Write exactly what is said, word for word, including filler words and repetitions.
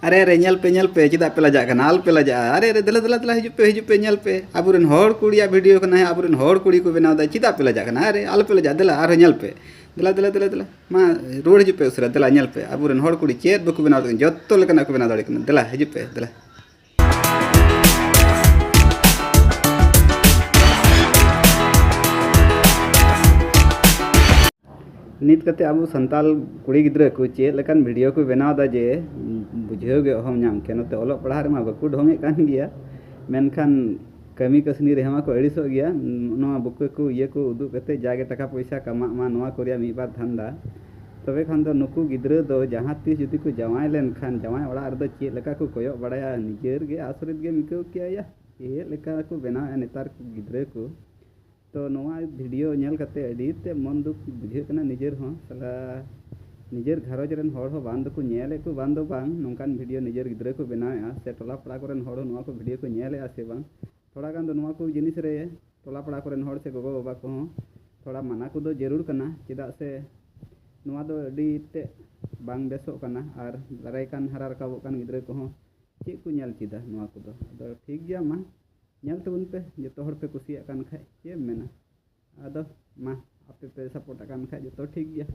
ᱟᱨᱮ, ᱟᱨᱮ, ᱧᱮᱞ ᱯᱮ, ᱧᱮᱞ ᱯᱮ, ᱪᱮᱫᱟᱜ ᱯᱮ ᱞᱟᱡᱟᱜ ᱠᱟᱱᱟ? ᱟᱞᱚᱯᱮ ᱞᱟᱡᱟᱜᱼᱟ᱾ ᱟᱨᱮ, ᱟᱨᱮ, ᱫᱮᱞᱟ, ᱫᱮᱞᱟ, ᱫᱮᱞᱟ, ᱦᱤᱡᱩᱜ ᱯᱮ, ᱦᱤᱡᱩᱜ ᱯᱮ, ᱧᱮᱞ ᱯᱮ᱾ ᱟᱵᱚᱨᱮᱱ ᱦᱚᱲ ᱠᱩᱲᱤᱭᱟᱜ video ᱠᱟᱱᱟ, ᱟᱵᱚᱨᱮᱱ ᱦᱚᱲ ᱠᱩᱲᱤ ᱠᱚ ᱵᱮᱱᱟᱣ ᱮᱫᱟ, ᱪᱮᱫᱟᱜ ᱯᱮ ᱞᱟᱡᱟᱜ ᱠᱟᱱᱟ? ᱟᱨᱮ, ᱟᱞᱚᱯᱮ ᱞᱟᱡᱟᱜᱼᱟ, ᱫᱮᱞᱟ, ᱟᱨᱦᱚᱸ ᱧᱮᱞ ᱯᱮ᱾ ᱫᱮᱞᱟ, ᱫᱮᱞᱟ, ᱫᱮᱞᱟ, ᱫᱮᱞᱟ᱾ ᱢᱟ, ᱨᱩᱣᱟᱹᱲ ᱦᱤᱡᱩᱜ ᱯᱮ ᱩᱥᱟᱹᱨᱟ, ᱫᱮᱞᱟ, ᱧᱮᱞ ᱯᱮ᱾ ᱟᱵᱚᱨᱮᱱ ᱦᱚᱲ ᱠᱩᱲᱤ ᱪᱮᱫ ᱵᱟᱠᱚ ᱵᱮᱱᱟᱣ ᱫᱟᱲᱮᱭᱟᱜ ᱠᱟᱱᱟ, ᱡᱚᱛᱚ ᱞᱮᱠᱟᱱᱟᱜ ᱠᱚ ᱵᱮᱱᱟᱣ ᱫᱟᱲᱮᱭᱟᱜ ᱠᱟᱱᱟ᱾ ᱫᱮᱞᱟ, ᱦᱤᱡᱩᱜ ᱯᱮ, ᱫᱮᱞᱟ᱾ ᱱᱤᱛ ᱠᱟᱛᱮ ᱟᱵᱚ ᱥᱟᱱᱛᱟᱞ ᱠᱩᱲᱤ ᱜᱤᱫᱽᱨᱟᱹ ᱠᱚ ᱪᱮᱫ ᱞᱮᱠᱟᱱ video ᱠᱚ ᱵᱮᱱᱟᱣ ᱮᱫᱟ ᱡᱮ ᱵᱩᱡᱷᱟᱹᱣ ᱜᱮ ᱚᱦᱚᱢ ᱧᱟᱢ ᱠᱮᱭᱟ᱾ ᱱᱚᱛᱮ ᱚᱞᱚᱜ ᱯᱟᱲᱦᱟᱜ ᱨᱮᱢᱟ ᱵᱟᱠᱚ ᱰᱷᱚᱝᱮᱫ ᱠᱟᱱ ᱜᱮᱭᱟ, ᱢᱮᱱᱠᱷᱟᱱ ᱠᱟᱹᱢᱤ ᱠᱟᱹᱥᱱᱤ ᱨᱮᱦᱚᱸ ᱢᱟᱠᱚ ᱟᱹᱲᱤᱥᱚᱜ ᱜᱮᱭᱟ᱾ ᱱᱚᱣᱟ ᱵᱩᱠᱟᱹ ᱠᱚ ᱤᱭᱟᱹ ᱠᱚ ᱩᱫᱩᱜ ᱠᱟᱛᱮ ᱡᱟᱜᱮ ᱴᱟᱠᱟ ᱯᱚᱭᱥᱟ ᱠᱟᱢᱟᱜ ᱢᱟ, ᱱᱚᱣᱟ ᱠᱚ ᱨᱮᱭᱟᱜ ᱢᱤᱫ ᱵᱟᱨ ᱫᱷᱟᱱᱫᱟ᱾ ᱛᱚᱵᱮ ᱠᱷᱟᱱ ᱫᱚ ᱱᱩᱠᱩ ᱜᱤᱫᱽᱨᱟᱹ ᱫᱚ ᱡᱟᱦᱟᱸ ᱛᱤᱥ ᱡᱩᱫᱤ ᱠᱚ ᱡᱟᱶᱟᱭ ᱞᱮᱱᱠᱷᱟᱱ ᱡᱟᱶᱟᱭ ᱚᱲᱟᱜ ᱨᱮᱫᱚ ᱪᱮᱫ ᱞᱮᱠᱟ ᱠᱚ ᱠᱚᱭᱚᱜ ᱵᱟᱲᱟᱭᱟ, ᱱᱤᱡᱮᱨ ᱜᱮ ᱟᱥᱚᱨᱤᱛ ᱜᱮᱢ ᱟᱹᱭᱠᱟᱹᱣ ᱠᱮᱭᱟ ᱭᱟ᱾ ᱪᱮᱫ ᱞᱮᱠᱟ ᱠᱚ ᱵᱮᱱᱟᱣᱮᱫᱼᱟ ᱱᱮᱛᱟᱨ ᱠᱚ ᱜᱤᱫᱽᱨᱟᱹ ᱠᱚ᱾ ᱛᱚ ᱱᱚᱣᱟ video ᱧᱮᱞ ᱠᱟᱛᱮ ᱟᱹᱰᱤ ᱛᱮᱫ ᱢᱚᱱ ᱫᱩᱠ ᱵᱩᱡᱷᱟᱹᱜ ᱠᱟᱱᱟ ᱱᱤᱡᱮᱨ ᱦᱚᱸ᱾ ᱥᱟᱞᱟ ᱱᱤᱡᱮᱨ ᱜᱷᱟᱨᱚᱸᱡᱽ ᱨᱮᱱ ᱦᱚᱲ ᱦᱚᱸ ᱵᱟᱝ ᱫᱚᱠᱚ ᱧᱮᱞᱮᱫ ᱠᱚ ᱵᱟᱝ ᱫᱚ ᱵᱟᱝ, ᱱᱚᱝᱠᱟᱱ video ᱱᱤᱡᱮᱨ ᱜᱤᱫᱽᱨᱟᱹ ᱠᱚ ᱵᱮᱱᱟᱣᱮᱫᱼᱟ, ᱥᱮ ᱴᱚᱞᱟ ᱯᱟᱲᱟ ᱠᱚᱨᱮᱱ ᱦᱚᱲ ᱦᱚᱸ ᱱᱚᱣᱟ ᱠᱚ video ᱠᱚ ᱧᱮᱞᱮᱫᱼᱟ ᱥᱮ ᱵᱟᱝ? ᱛᱷᱚᱲᱟ ᱜᱟᱱ ᱫᱚ ᱱᱚᱣᱟ ᱠᱚ ᱡᱤᱱᱤᱥ ᱨᱮ ᱴᱚᱞᱟ ᱯᱟᱲᱟ ᱠᱚᱨᱮᱱ ᱦᱚᱲ ᱥᱮ ᱜᱚᱜᱚ ᱵᱟᱵᱟ ᱠᱚᱦᱚᱸ ᱛᱷᱚᱲᱟ ᱢᱟᱱᱟ ᱠᱚᱫᱚ ᱡᱟᱹᱨᱩᱲ ᱠᱟᱱᱟ, ᱪᱮᱫᱟᱜ ᱥᱮ ᱱᱚᱣᱟ ᱫᱚ ᱟᱹᱰᱤ ᱛᱮᱫ ᱵᱟᱝ ᱵᱮᱥᱚᱜ ᱠᱟᱱᱟ᱾ ᱟᱨ ᱫᱟᱨᱟᱭ ᱠᱟᱱ ᱦᱟᱨᱟ ᱨᱟᱠᱟᱵᱚᱜ ᱠᱟᱱ ᱜᱤᱫᱽᱨᱟᱹ ᱠᱚᱦᱚᱸ ᱪᱮᱫ ᱠᱚ ᱧᱮᱞ ᱪᱮᱫᱟ ᱱᱚᱣᱟ ᱠᱚᱫᱚ? ᱟᱫᱚ ᱴᱷᱤᱠ ᱜᱮᱭᱟ, ᱢᱟ ᱧᱮᱞ ᱛᱟᱵᱚᱱ ᱯᱮ, ᱡᱚᱛᱚ ᱦᱚᱲ ᱯᱮ ᱠᱩᱥᱤᱭᱟᱜ ᱠᱟᱱ ᱠᱷᱟᱡ ᱪᱮᱫ ᱮᱢ ᱢᱮᱱᱟ? ᱟᱫᱚ ᱢᱟ, ᱟᱯᱮ ᱯᱮ support ᱟᱜ ᱠᱟᱱ ᱠᱷᱟᱡ ᱡᱚᱛᱚ ᱴᱷᱤᱠ ᱜᱮᱭᱟ᱾